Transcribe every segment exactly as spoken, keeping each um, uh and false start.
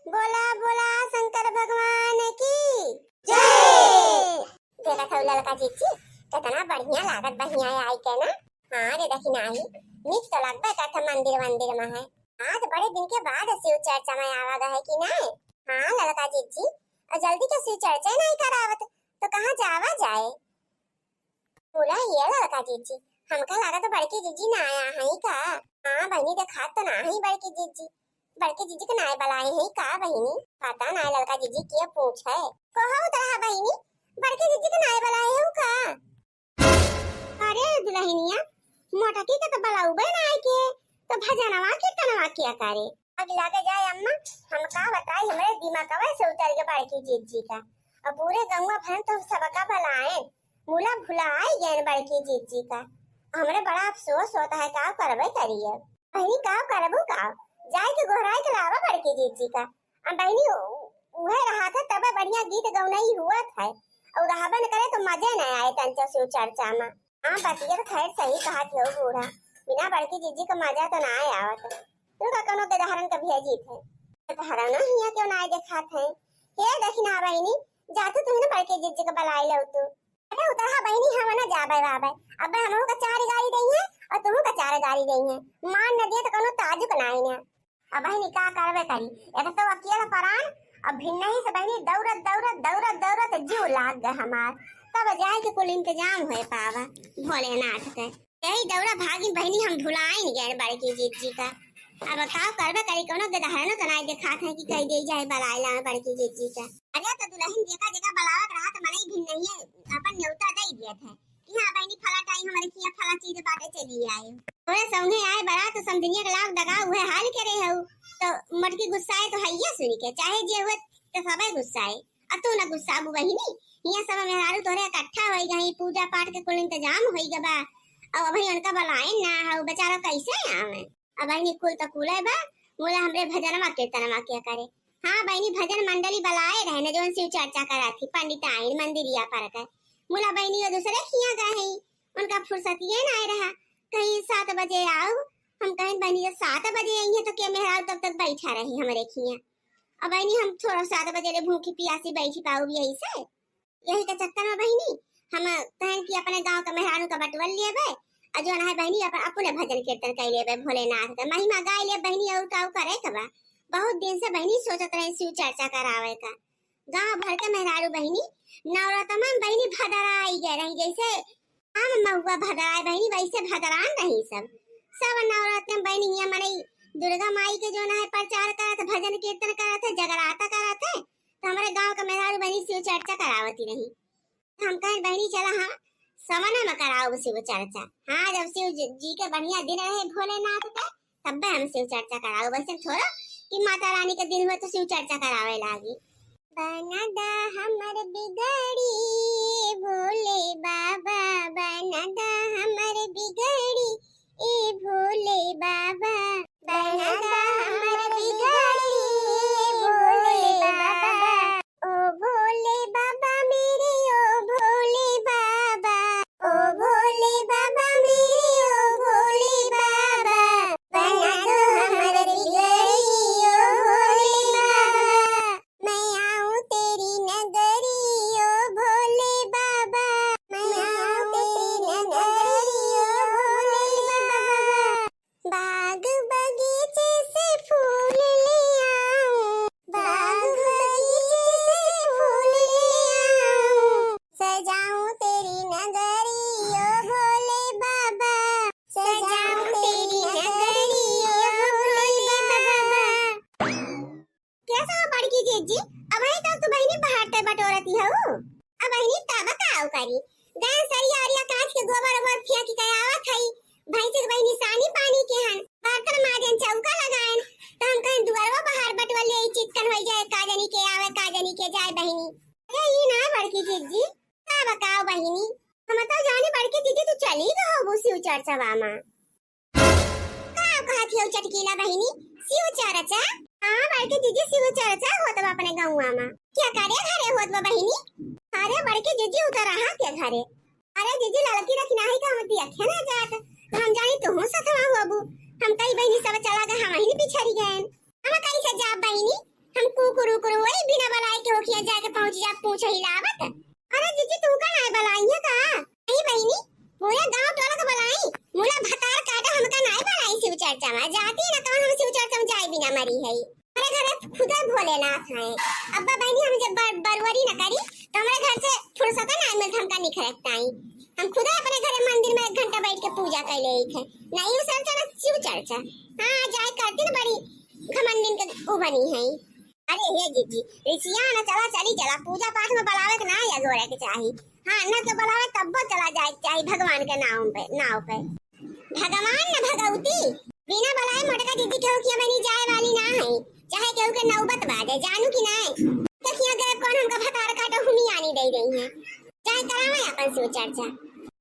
बोला बोला शंकर भगवान की जय। देखत हऊ ललका जीजी, कितना बढ़िया लागत बहिनी आई के ना। हाँ रे दखिनाही, नीक तो लगबे करत मंदिर वंदिर में है। आज बड़े दिन के बाद शिव चर्चा में आवा गए कि नहीं? हाँ ललका जीजी, और जल्दी के शिव चर्चा नहीं करावत तो कहाँ जावा जाए? बोला ये ललका जीजी, हमका लगा तो बड़की जीजी ना आया है का? हाँ बहिनी, देखात तो ना है बड़की जीजी। बड़की जीजी के नाय बलाए है का बहिनी? पता ना ललका जीजी के पूछे। कहो उतरा बहिनी, बड़की जीजी के नाय बलाए है का? अरे दुलहिनिया, मोटकी के तो बलाउबे ना आए के, तो भजनवा कीर्तनवा क्या करे? आग लागे जाए अम्मा, हम का बताई, हमरे दिमागवा से उतर के बड़की जीजी का। और पूरे गौवा भर तो हम सबका बलाए, मुला भुलाई गए बड़की जीजी का। हमरे बड़ा अफसोस होता है, का करबे करिए। बहिनी का करबू का, जाए के गोहराए के लावा बड़की जीजी का। अब बहिनी उ-, उहे रहा था तब बढ़िया गीत गौनई हुआ था, और रहबे न करे तो मजे न आए तंचो शिव चर्चा में। हाँ बतिया तो खैर सही कहा थे बूढ़ा, बिना बड़की जीजी का मजा तो ना आए आवत। तू का कोनो गदहरन का भेजी थे, गदहरन हिया क्यों ना आए देखा थे। हे देखी ना बहिनी, जातू तू ही ना बड़की जीजी का बलाई लो तू। अरे उतरहा बहिनी, हम ना जाबे वाबे। अब हमहू का चार गारी दई है और तुहू का चार गारी दई है। मान न दिए तो कोनो ताजुक नाई ना। अब बहिनी का करबे करी, एक तो अकेला परान और भिन्नही से बहिनी दौड़त दौड़त दौड़त दौड़त जीव लाग गए हमार। तब जाए के कुल इंतजाम होए पावा भोलेनाथ के। यही दौड़ा भागी बहिनी, हम भुलाइन गए बड़की जीजी का। अब का करबे करी, कोनो गदहरनो तो नाई देखात है कि कह दे जाए बलाए ला बड़की जीजी का। अरे तो दुलहिन जेका जेका बलावत रहा तो मनई भिन्नही अपन न्योता दे दिया था कि हाँ बहिनी फला टाइम हमारे किया फला चीज बाटे चली आए। तोरे संगे आए बरात तो समझनिया के लाग दगा उहे हाल के रहे हऊ। तो मोटकी गुस्साए तो हइया सुन के, चाहे जे हुए तो सबे गुस्साए। अब तू ना गुस्साबू बहिनी, हिया सब मेहरारू तोरे इकट्ठा होई गई, पूजा पाठ के कुल इंतजाम होई गबा। अब अभी उनका बलाए ना हऊ, बेचारा कैसे आवे? अब बहिनी कुल तो कुले बा, मुला हमरे भजनवा कीर्तनवा क्या करे। हाँ बहिनी, भजन मंडली बलाए रहे न, जौन शिव चर्चा करा थी, पंडित आइन मंदिरिया पर के। मुला बहिनी वो दूसरे खिया गए हैं, उनका फुर्सत ये ना रहा। कहीं सात बजे आओ, हम कहें बहिनी जब सात बजे आई है तो क्या मेहरारू तब तक बैठा रही हमरे खिया? अब बहिनी हम थोड़ा सात बजे ले भूखी पियासी बैठी पाऊ यही से। यही के चक्कर में बहिनी हम कहन कि अपने गांव के मेहरारू का बटवल लेबे, और जो है बहिनी अपन अपने भजन कीर्तन कर लेबे, भोलेनाथ का महिमा गाय ले बहिनी, और का करे के बा। बहुत दिन से बहिनी सोचत रहे शिव चर्चा करावे का। गांव भर के मेहरारू बहिनी नवरात्र में बहिनी भदरा आई गए रही, जैसे आम महुआ भदराए बहिनी वैसे भदरान रही सब। सब नवरात्र में बहिनी हिया मनई दुर्गा माई के जो है प्रचार करत, भजन कीर्तन करत है, जगराता करत है। तो हमारे गांव के मेहरारू बहिनी शिव चर्चा करावती रही। हम कहें बहिनी चला हाँ सवना में कराओ शिव चर्चा। हाँ जब शिव जी जी के बढ़िया दिन रहे भोलेनाथ के, तब्बे हम शिव चर्चा कराओ। वैसे थोड़ा कि माता रानी के दिन हुए तो शिव चर्चा करावे लागी। बना दा हमर बिगड़ी ए भोले बाबा, बना दा हमर बिगड़ी ए भोले बाबा, बना दा हमर बिगड़ी ए भोले बाबा। ओ भोले बाबा मेरे, ओ भोले बाबा, ओ भोले बाबा मेरे, ओ भोले बाबा, बना दो हमर बिगड़ी, ओ भोले बाबा। मैं आऊं तेरी नगरी, ओ भोले बाबा, मैं आऊं तेरी नगरी, ओ भोले बाबा। बाग बगीचे से फूल ले आऊं, बाग बगीचे से फूल ले आऊं, सजाऊं तेरी नगरी, ओ भोले बाबा, सजाऊं तेरी नगरी, ओ भोले बाबा। कैसा हो बड़की जीजी? अबही तक तू बहिनी बाहर ते बटोरती हऊ। अब बहिनी तब काव करी? गैस सरिया अरिया कांच के गोबर ओबर फेंक के आवत हई। भैंस के बहिनी सानी पानी के हन, बर्तन माजन, चौका लगाएन, तो हम कहें दुआरवा बाहर बटोर ले, चिक्कन होई जाए, का जानी के आवे, का जानी के जाए बहिनी। अरे ई ना बड़की जीजी, का बताओ बहिनी, हम तो जानी बड़की जीजी तू चली गो होबू शिव चर्चवा मा। का कहत हियो चटकीला बहिनी? शिव चर्चा? हाँ, बड़की जीजी शिव चर्चा होत बा अपने गौवा मा। क्या करे घरे होत बा बहिनी? अरे बड़की जीजी उतर रहा के घरे। अरे जीजी लड़की रखी नाही का हम देखे ना जात। तो हम जानी तुहू सथवा होबू। हम कई बहिनी सब चला गए, हम वहीं पिछड़ी गए। हम कैसे जाब बहिनी? हम जाके पहुँच जा पूछो हिलावत। अरे जीजी, तू का नाय बलाई है का? नहीं बहिनी, पूरे गाँव टोला का बलाई, मुला भतार काटा हमका नाय बलाई शिव चर्चा में। जाती न कौन हम शिव चर्चा में जाए बिना मरी है। हमारे घर खुदा भोलेनाथ हैं। अब्बा बहिनी हम जब बर-, बरवरी न करी तो हमारे घर से फुर्सत ना मिलत हमका निखरक ताई। हम खुदा अपने घर मंदिर में एक घंटा बैठ के पूजा कर ले थे। नहीं वो चर्चा ना शिव चर्चा। हाँ, जाए करती न बड़ी घमंडिन के उ बनी है। अरे हे जीजी, रिसिया न चला, चली चला, पूजा पाठ में बलावे के ना या जोरे के चाही। हाँ, न तो बलावे तब्बो चला जाए के चाही भगवान के नाम पे, नाव पे। भगवान न भगवती, बिना बलाए मोटका जीजी केहू किया बनी जाए वाली ना है, चाहे केहू के नौबत बाजे, जानू कि नाय? तो किया गए कौन हमका भतार काटो हुमियानी दे रही है। जाए करावे अपन शिव चर्चा।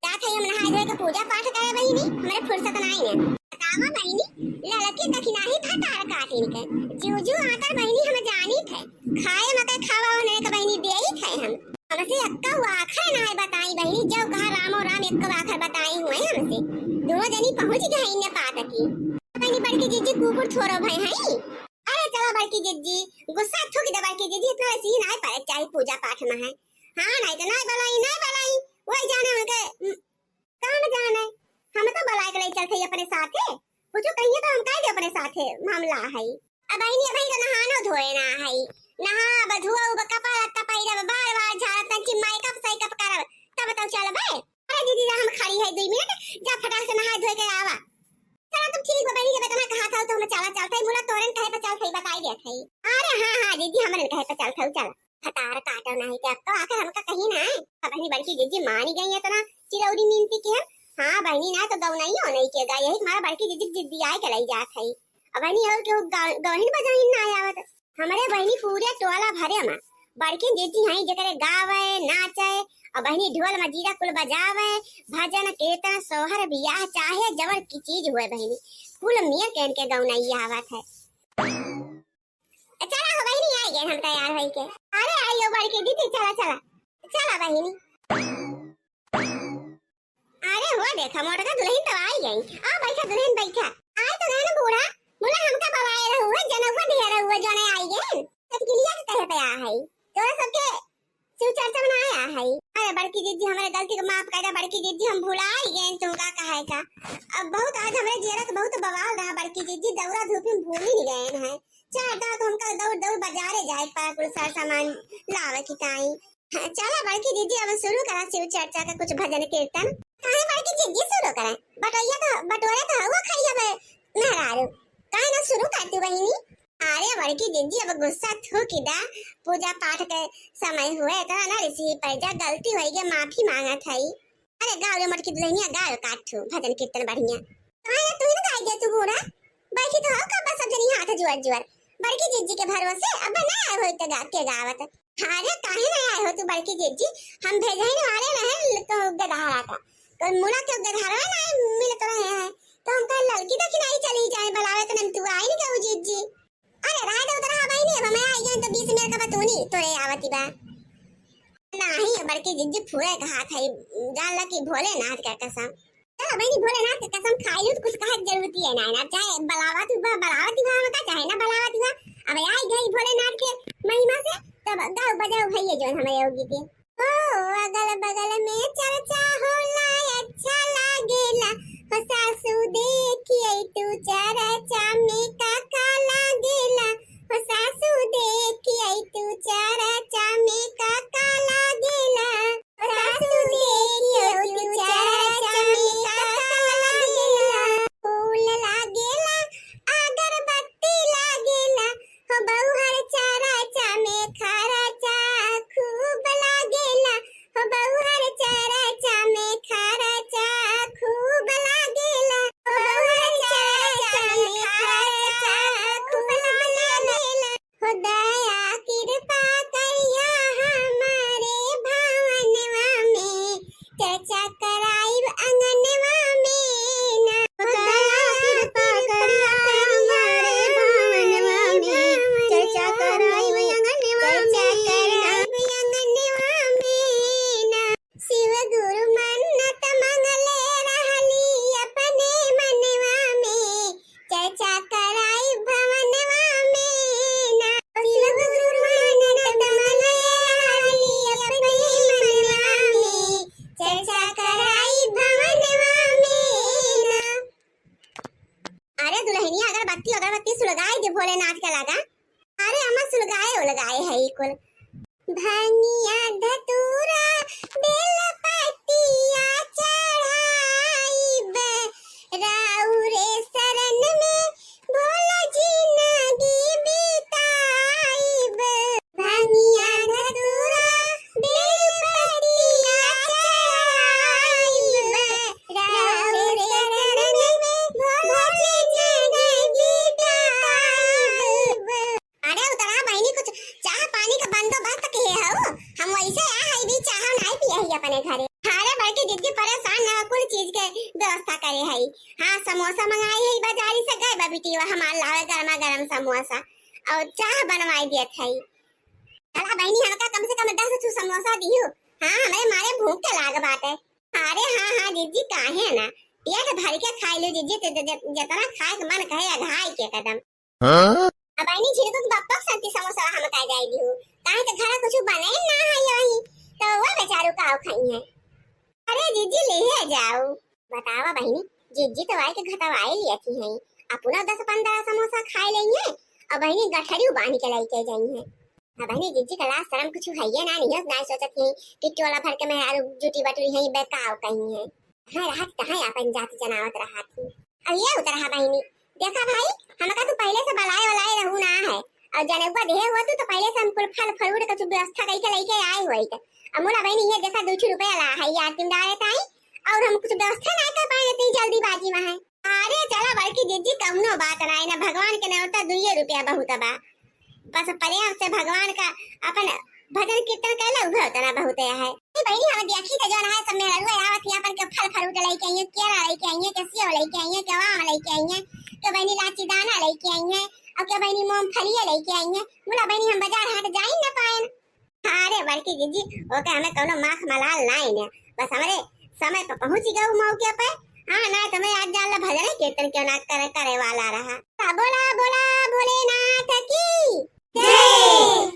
जात है हम नहाए धोए के पूजा पाठ करे बहिनी, हमरे फुर्सत नाई है। बतावा बहिनी, ललकी दखिनाही भतार काटिन के। जीव जीव आकर बहिनी हम जानी थे। खाए मत खावा उन्हें के बहिनी देई थे हम। हमसे अक्का हुआ आखर नाय बताई बहिनी, जब कहा रामो राम एक्का आखर बताई हुए हमसे। दोनों जनी पहुँच गए इन्हें पात की। बहिनी बड़की जीजी कुकुर छोरो भय है। अरे चला बड़की जीजी, गुस्सा थूक दे बड़की जीजी, इतना ऐसे ही नाय पड़े चाहे पूजा पाठ में है। हाँ, नाय तो नाय बलाई, नाय बलाई, वही जाने उनके, उम, काम जाने। हम तो बलाई के ले चलते ही अपने साथे, कुछ कहिए तो हम कह दे अपने साथे मामला है। अब बहिनी, अब बहिनी तो नहानो धोए ना है, नहा बधुआ उब कपड़ा लत्ता पहिरब, बार बार झाड़ब, तंची मेकअप सेकअप करब, तब तो चलबे। अरे दीदी, जा हम खड़ी है दुई मिनट, जा फटाक से नहा धोए के आवा। चला तुम ठीक बा बहिनी, जब इतना कहा था तो हम चला चलते ही, मुला तोरन कहे पे चलते ही बताई देत है। अरे हाँ हाँ दीदी, हमरन कहे पे चलते हो, चला। भतार काटो नहीं के अब तो आखिर हमका कहीं ना है। अब बहिनी बड़की जीजी मानी गई इतना चिरौरी मिनती की हम। हाँ बहिनी ना तो गौनाई हो नहीं के गा, यही तुम्हारा बड़की जीजी जिद्दी आए के लई जात है। अब बहिनी और केहू गा-, गौहिन बजाहिन ना आवत। हमरे बहिनी पूरे टोला भरे में बड़की जीजी हैं, जेकरे गावे, नाचे, और बहिनी ढोल मजीरा कुल बजावे, भजन, कीर्तन, सोहर, बियाह, चाहे जवन की चीज हुए बहिनी, कुल मिल के इनके गौनैया आवत है। चला हो बहिनी, आई गए हम तैयार होई के। अरे आई हो बड़की जीजी, चला, चला, चला बहिनी। अरे हुआ देखा, मोटका दुल्हन तो आई गई। आ बैठा दुल्हन, बैठा। आए तो गए ना बूढ़ा, बोला हमका बवाए रहुआ, जनउआ दिया रहुआ, जोने आई गए। कटकिलिया के कहे पे आ है, तोरा सबके शिव चर्चा में ना आया है। अरे बड़की जीजी, हमारे गलती को माफ कर दे बड़की जीजी, हम भुला ही गए तुमका कहे का। अब बहुत आज हमारे जियरा के बहुत बवाल रहा बड़की जीजी, दौरा धूप में भूल ही नहीं गए हैं। चार दाव तो हमका दौड़ दौड़ बाजारे जाए के पड़ा कुल सार सामान लावे की ताई। हाँ, चला बड़की जीजी, अब शुरू करा शिव चर्चा का कुछ भजन कीर्तन। काहे बड़की जीजी शुरू करा? बटोरिया तो, बटोरे तो हवा खाई अब मेहरारू। काहे ना शुरू करती बहिनी? अरे बड़की जीजी, अब गुस्सा थूकी दा, पूजा पाठ के समय हुए, तो ना रिसी पर जा, गलती होई गया, माफी मांगत हई। अरे गाओ रे मोटकी दुल्हनिया, गाओ काठू भजन कीर्तन बढ़िया। काहे ना तू ही ना गाई दे तू बूढ़ा, बैठी तो हो कब सब जनी हाथ जुआर जुआर। बड़की जीजी के भरोसे अब ना आए होई तो गा, के गावत। अरे काहे ना आए हो तू बड़की जीजी, हम भेजहिन वाले रहे तो गदहरा का, तो मुला के गदहरा ना मिलत रहे हैं, तो हम कहे ललकी दखिनाही चली जाए, बुलावे तो नहीं तू आई नहीं कहू जीजी। अरे रह दे उधर, हाँ बहिनी, अब मैं आई गई तो बीस मिनट का बतूनी तोरे आवती बा। नाही, बड़की जीजी फुरे कहा था, जान ला कि भोलेनाथ का कसम। चलो बहिनी, भोलेनाथ का कसम खाई लू तो कुछ कहे के जरूरत ही है ना, ना चाहे बलावा तू बा, बलावा तू बा, हमका चाहे ना बलावा तू बा। अब आई गई भोलेनाथ के महिमा से, तब गाओ बजाओ भैया जो हमारे योगी के। ओ अगल बगल में चर्चा होला, अच्छा लागेला। हो सासू देखिए तू चर्चा में काका लागेला। हो सासू देखिए तू चर्चा में काका लागेला। हो सासू देखिए तू चर्चा में काका लागेला। फूल लागेला अगरबत्ती लागेला। हो बउहर चर्चा में खर्चा खूब लागेला। हो बउहर चर्चा में खर्चा खूब लागेला। हो बउहर चर्चा में खर्चा खूब लागेला। हो दया कृपा करिया हमारे भवनवा में, चर्चा कराइब अंगनवा में ना। हो दया कृपा करिया हमारे भवनवा में, लगाए है ई कुल। भंगिया धतूरा बेल पतिया चढ़ाइब, राउरे शरण में भोला जिनगी बिताइब। भंगिया धतूरा बेल पतिया चढ़ाइब, राउरे शरण में भोला जिनगी बिताइब। अरे उतरहा बहिनी, कुछ चाह पानी का बंदोबस्त किहे हऊ? हम वैसे आ हई भी चाह नाई पिए हई अपने घरे। अरे बड़की जिज्जी परेशान ना, कुल चीज के व्यवस्था करे हई। हाँ, समोसा मंगाई हई बाजारी से, गए बा बिटिया हमार लावे गरमा गरम समोसा और चाह बनवाई देत हई। चला बहिनी, हमका कम से कम दस ठू समोसा दिहू। हाँ, हमरे मारे भूख के लाग बाटे। अरे हाँ हाँ जिज्जी, काहे ना, पेट भर के खाई लो जिज्जी, ते- ते- जतना खाए के मन कहे अघाई के एकदम। हाँ? अब बहिनी झिनकू के बप्पा के संती समोसा हम का जाई दिहू, काहे त घरा कुछ बने ना है वही, तो वो बेचारू का खाई है। अरे जिज्जी लिहे जाऊ। बतावा बहिनी, जिज्जी तो आई के घटवाई लिया थी हैं, अपना दस पन्द्रह समोसा खाए लेंगे और बहिनी गठरी बांध के लेके जाई हैं। अब बहिनी जिज्जी का लाज शरम कुछ है ये ना, नहीं ना सोचत ही कि टोला भर के मेहरारू जुटी बटुरी हैं, बेकाव कहीं हैं। हाँ, रहत कहाँ अपन जाति जनावत रहत ही। अब ये उतर हा बहिनी, देखा भाई, हमका तू पहले से बलाए वलाए रहू ना है, और जनेबा देहे हुआ तू तो पहले से हम कुल फल फ्रूट का कुछ व्यवस्था करके लेके आए हुए थे। अब मुला बहिनी ये देखा दो सौ रुपया ला है यार, तुम डाले ताई, और हम कुछ व्यवस्था ना कर पाए इतनी जल्दीबाजी में है। अरे चला बड़की जिज्जी, कौनो बात ना है ना, भगवान के नेवता दुइये रुपया बहुत बा। बस प्रेम से भगवान का अपन भजन कीर्तन कैला उभे उतना बहुत है। ए बहिनी, हम देखी तो जौन है सब मेहरारू आवत ही, अपन के फल फ्रूट लेके आई है, केला लेके आई है, के सेव लेके आई है, के आम लेके आई है, के बहिनी लाची दाना लेके आई है, और के बहिनी मूंगफलिया लेके आई है। मुला बहिनी हम बाजार हाट जाई न पाएन। अरे बड़की जिज्जी, ओके हमें कौनो माख मलाल नाई ने, बस हमरे समय पर पहुँच गऊ मौके पे। हाँ, ना तो मैं आज जान ला भजन कीर्तन क्यों ना करे, करे वाला रहा। बोला बोला भोलेनाथ की जय।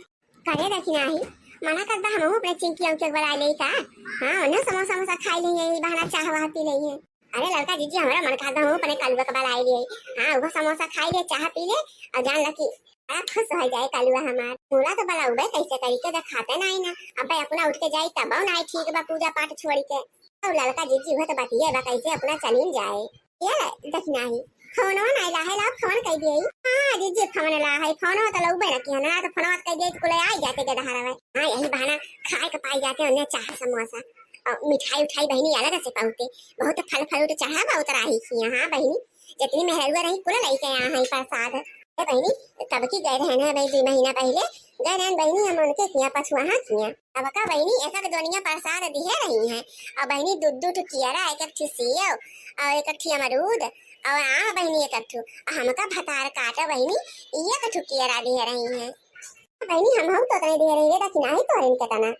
करे रखी नाही, मना करता हम अपने चिंकी अंकी एक बार आ ले का। हाँ, उन्हें समोसा समोसा खाई लेंगे, यही बहाना चाह वाह पी लेंगे। अरे लड़का जिज्जी, हमारा मन करता हम अपने कलुआ के बाल आए लिए। हाँ, वो समोसा खाई ले, चाह पी ले, और जान ला कि बड़ा खुश हो जाए कलुआ हमार। मुला तो बला उबे कैसे करी के देखाते नाई ना, अबे अपना उठ के जाई तब नाई ठीक बा, पूजा पाठ छोड़ के। और लड़का जिज्जी वो तो बतिये बा कैसे अपना चलीन जाए। ये देख नाही, फोनवा नाई ला है, ला फोन कर दिए। हाँ जिज्जी, फोन ला है, फोनवा तो लउबे ना किया ना, तो फोनवा कर दिए तो कुले आई जाते के दहारा में। हाँ, यही बहाना खाए के पाई जाते उन्हें चाह समोसा और मिठाई उठाई बहिनी अलग से पाउते। बहुत फल फ्रूट चाहा बा उतरा ही किया। हाँ बहिनी, जितनी मेहरुआ रही कुल लेके आया है प्रसाद। ए बहिनी, तब की गए रहे ना भाई, दो महीना पहले गए रहन बहिनी हम उनके किया पछुआ किया। तब का बहिनी एक एक दोनिया प्रसाद दिहे रही हैं। और बहिनी दू दू ठो कियरा, एक एक ठी सेव और एक ठी अमरूद और आम बहिनी एक एक ठो। और हमका भतार काटा बहिनी एक ठो कियरा दिहे रही हैं। बहिनी हम हम तो उतने दिहे रही रे, कि नाही तो इनके तना।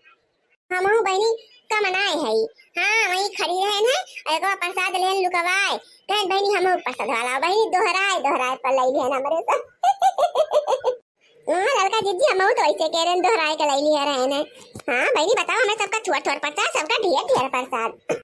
हमहू बहिनी कम नाय हई। हाँ, वहीं खड़ी रहन है, और एक बार प्रसाद लेन लुकवाए, कहन बहिनी हमहू प्रसाद वाला, बहिनी दोहराए, दोहराए पर लई लेन हमरे से। हाँ, ललका जिज्जी, हमहू तो ऐसे कह रहे हैं, दोहराए के लई लिए रहन है। हाँ, बहिनी बताओ, हमें सबका थोड़ा थोड़ा प्रसाद, सबका ढेर ढेर प्रसाद।